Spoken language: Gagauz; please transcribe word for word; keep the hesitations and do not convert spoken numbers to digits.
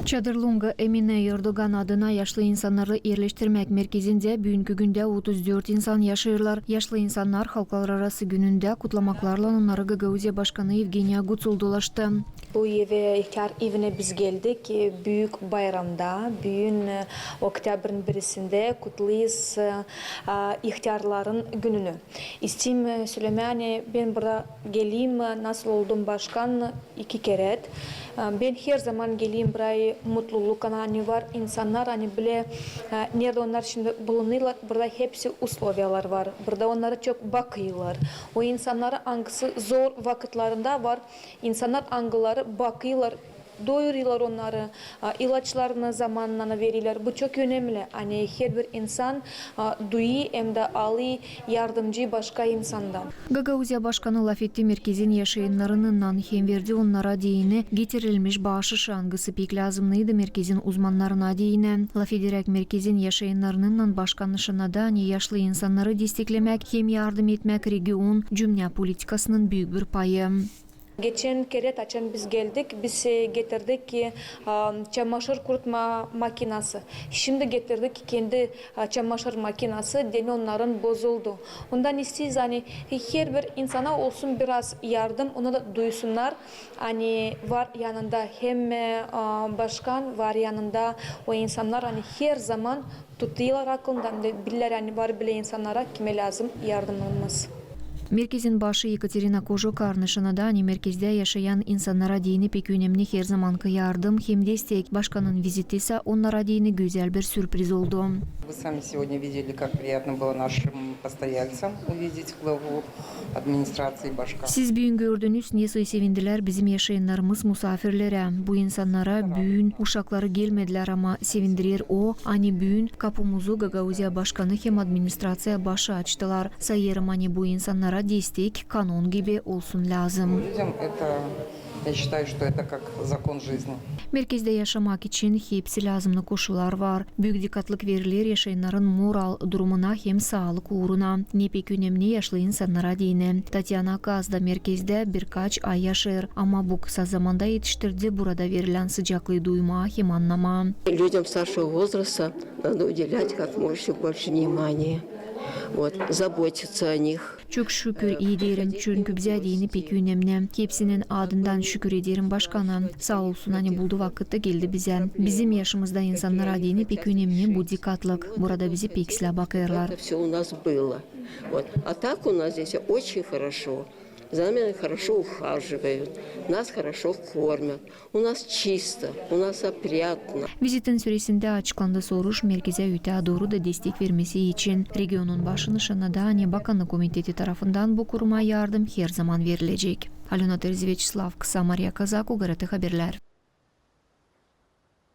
Çadırlunga Emine Erdogan adına yaşlı insannarı erleştirmäk merkezindä büünkü gündä otuz dört insan yaşêêrlar. Yaşlı insannar halklararası günündä kutlamaklarlan onnarı Gagauziya başkanı Evgeniya Gucul dolaştı. Bu evä, ihtär evinä biz geldik, e, büük bayramda, büün, e, oktyabrın birisindä kutlêêrız, e, a, ihtärların gününü. İsteerim, e, sölemää, ani bän burada geleyim, e, nasıl oldum başkan, iki kerä. E, bän herzaman geleyim burayı mutluluklan, ani var insannar, ani bilä, e, neredä onnar şindi bulunêrlar, burada hepsi usloviyalar var. Burada onnarı çok bakêrlar. O insannarı, angısı zor vakıtlarında var insannar, angıları bakêrlar, doyurêrlar onnarı, a, ilaçlarını zamanında verêrlär. Bu çok önemli. Ani herbir insan, a, duyêr hem dä alêr yardımcı başka insandan. Gagauziya başkanı lafetti merkezin yaşayannarınnan hem verdi onnara deyni getirilmiş baaşış, angısı pek lääzımnıydı merkezin uzmannarına deyni. Lafederäk merkezin yaşayannarınnan başkan nışannadı, ani yaşlı insannarı desteklemäk hem yardım etmäk region cümnä politikasının büük bir payı. Geçän kerä, açan biz geldik, biz, e, getirdik ki, a, çamaşır kurutma makinası. Şindi getirdik kendi, a, çamaşır makinası, deyni onnarın bozuldu. Ondan isteeriz, ani herbir insana olsun biraz yardım, onu da duysunnar, ani var yanında hem, e, a, başkan, var yanında o insannar, ani herzaman tutêrlar akılında, hem dä bilärlär, ani var bilä insannara, kimä lääzım yardımımız. Merkezin başı Ekaterina Kožukar nışannadı, ani merkezdä yaşayan insannara deyni pek önemni herzamankı yardım hem destek. Başkanın viziti sä onnara deyni gözäl bir sürpriz oldu. Вы сами сегодня видели, как приятно было нашим постояльцам увидеть главу администрации, başkan. Siz büün gördünüz, nesoy sevindilär bizim yaşayannarımız musaafirlerä. Bu insannara büün uşakları gelmedilär, ama sevindirer o, ani büün kapumuzu Gagauziya başkanı hem administraţiya başı açtılar. Sayêrım, ani bu insannara destek kanon gibi olsun lääzım. Людям это, я считаю, что это как закон жизни. Merkezdä yaşamak için hepsi lääzımnı koşullar var. Büük dikkatlık veriler yaşayannarın moral durumuna hem saalık uuruna. Ne pek önemni yaşlı insannara deyni. Tatyana Kazda merkezdä birkaç ay yaşêêr, ama bu kısa zamanda etiştirdi burada verilän sıcaklıı duymaa hem annamaa. Людям старшего возраста надо уделять как можно больше внимания. Вот, заботиться о них. Çok şükür, ii deerim, çünkü bizä deyni pek önemni. Hepsinin adından şükür ederim başkana. Saa olsun, ani buldu vakıt da geldi bizä. Bizim yaşımızda insannara deyni pek önemni bu dikkatlık. Burada bizä pek islää bakêrlar. Это всё у нас было. Вот. А так у нас здесь очень хорошо. За нами хорошо ухаживают, нас хорошо кормят, у нас чисто, у нас опрятно. Vizitin süresindä açıklandı soruş merkezä ötää dooru da destek vermesi için. Regionun başı nışannadı, ani Bakannık komiteti tarafından bu kuruma yardım herzaman verilecek. Alöna Terzi, Veçeslav Kısa, Mariya Kazak, OGRT Haberlär.